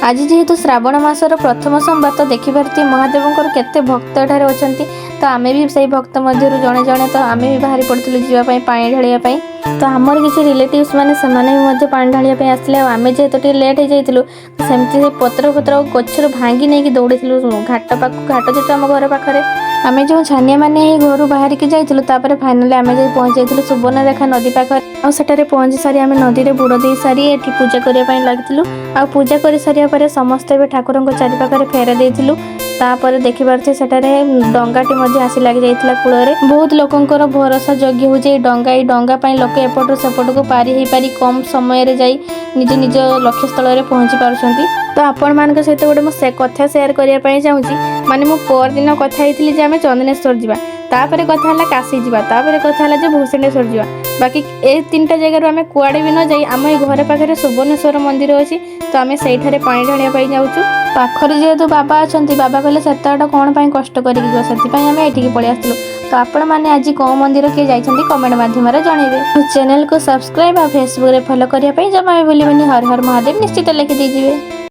ଆଜି ଯେହେତୁ ଶ୍ରାବଣ ମାସର ପ୍ରଥମ ସୋମବାର, ତ ଦେଖିପାରୁଥିବେ ମହାଦେବଙ୍କର କେତେ ଭକ୍ତ ଏଠାରେ ଅଛନ୍ତି। ତ ଆମେ ବି ସେଇ ଭକ୍ତ ମଧ୍ୟରୁ ଜଣେ ଜଣେ। ତ ଆମେ ବି ବାହାରି ପଡ଼ିଥିଲୁ ଯିବା ପାଇଁ, ପାଣି ଢାଳିବା ପାଇଁ। ତ ଆମର କିଛି ରିଲେଟିଭ୍ସ ମାନେ, ସେମାନେ ବି ମଧ୍ୟ ପାଣି ଢାଳିବା ପାଇଁ ଆସିଥିଲେ। ଆଉ ଆମେ ଯେହେତୁ ଟିକେ ଲେଟ୍ ହେଇଯାଇଥିଲୁ, ତ ସେମିତି ସେ ପତ୍ର ଫତ୍ର ଆଉ ଗଛରୁ ଭାଙ୍ଗି ନେଇକି ଦୌଡ଼ିଥିଲୁ ଘାଟ ପାଖକୁ। ଘାଟ ଯେହେତୁ ଆମ ଘର ପାଖରେ। ଆମେ ଯେଉଁ ଛାନିଆ ମାନେ ହେଇ ଘରୁ ବାହାରିକି ଯାଇଥିଲୁ, ତାପରେ ଫାଇନାଲି ଆମେ ଯାଇ ପହଞ୍ଚି ଯାଇଥିଲୁ ସୁବର୍ଣ୍ଣରେଖା ନଦୀ ପାଖରେ। ଆଉ ସେଠାରେ ପହଞ୍ଚି ସାରି ଆମେ ନଦୀରେ ବୁଡ଼ ଦେଇ ସାରି ଏଠି ପୂଜା କରିବା ପାଇଁ ଲାଗିଥିଲୁ। ଆଉ ପୂଜା କରିସାରିବା ପରେ ସମସ୍ତେ ଏବେ ଠାକୁରଙ୍କ ଚାରିପାଖରେ ଫେରା ଦେଇଥିଲୁ। ତାପରେ ଦେଖିପାରୁଥିବେ, ସେଠାରେ ଡଙ୍ଗାଟି ମଧ୍ୟ ଆସି ଲାଗି ଯାଇଥିଲା କୂଳରେ। ବହୁତ ଲୋକଙ୍କର ଭରସା ଯୋଗ୍ୟ ହେଉଛି ଏଇ ଡଙ୍ଗା। ଏଇ ଡଙ୍ଗା ପାଇଁ ଲୋକେ ଏପଟରୁ ସେପଟକୁ ପାରି ହେଇପାରି କମ୍ ସମୟରେ ଯାଇ ନିଜ ନିଜ ଲକ୍ଷ୍ୟସ୍ଥଳରେ ପହଞ୍ଚି ପାରୁଛନ୍ତି। ତ ଆପଣମାନଙ୍କ ସହିତ ଗୋଟେ ମୁଁ ସେ କଥା ସେୟାର କରିବା ପାଇଁ ଚାହୁଁଛି। ମାନେ ମୁଁ ପରଦିନ କଥା ହେଇଥିଲି ଯେ ଆମେ ଚନ୍ଦନେଶ୍ୱର ଯିବା, ତାପରେ କଥା ହେଲା କାଶୀ ଯିବା, ତାପରେ କଥା ହେଲା ଯେ ଭୂଷଣ୍ଡେଶ୍ୱର ଯିବା। ବାକି ଏ ତିନିଟା ଜାଗାରୁ ଆମେ କୁଆଡ଼େ ବି ନ ଯାଇ ଆମ ଏଇ ଘର ପାଖରେ ସୁବର୍ଣ୍ଣେଶ୍ୱର ମନ୍ଦିର ଅଛି, ତ ଆମେ ସେଇଠାରେ ପାଣି ଢାଳିବା ପାଇଁ ଯାଉଛୁ। ପାଖରେ ଯେହେତୁ ବାବା ଅଛନ୍ତି, ବାବା କହିଲେ ସେତେ ବାଟ କ'ଣ ପାଇଁ କଷ୍ଟ କରିକି ଯିବ? ସେଥିପାଇଁ ଆମେ ଏଠିକି ପଳେଇ ଆସିଥିଲୁ। ତ ଆପଣମାନେ ଆଜି କେଉଁ ମନ୍ଦିର କିଏ ଯାଇଛନ୍ତି, କମେଣ୍ଟ ମାଧ୍ୟମରେ ଜଣେଇବେ। ଚ୍ୟାନେଲକୁ ସବସ୍କ୍ରାଇବ୍ ଆଉ ଫେସବୁକରେ ଫଲୋ କରିବା ପାଇଁ ଜମା ବି ଭୁଲିବେନି। ହର ହର ମହାଦେବ ନିଶ୍ଚିତ ଲେଖିଦେଇଯିବେ।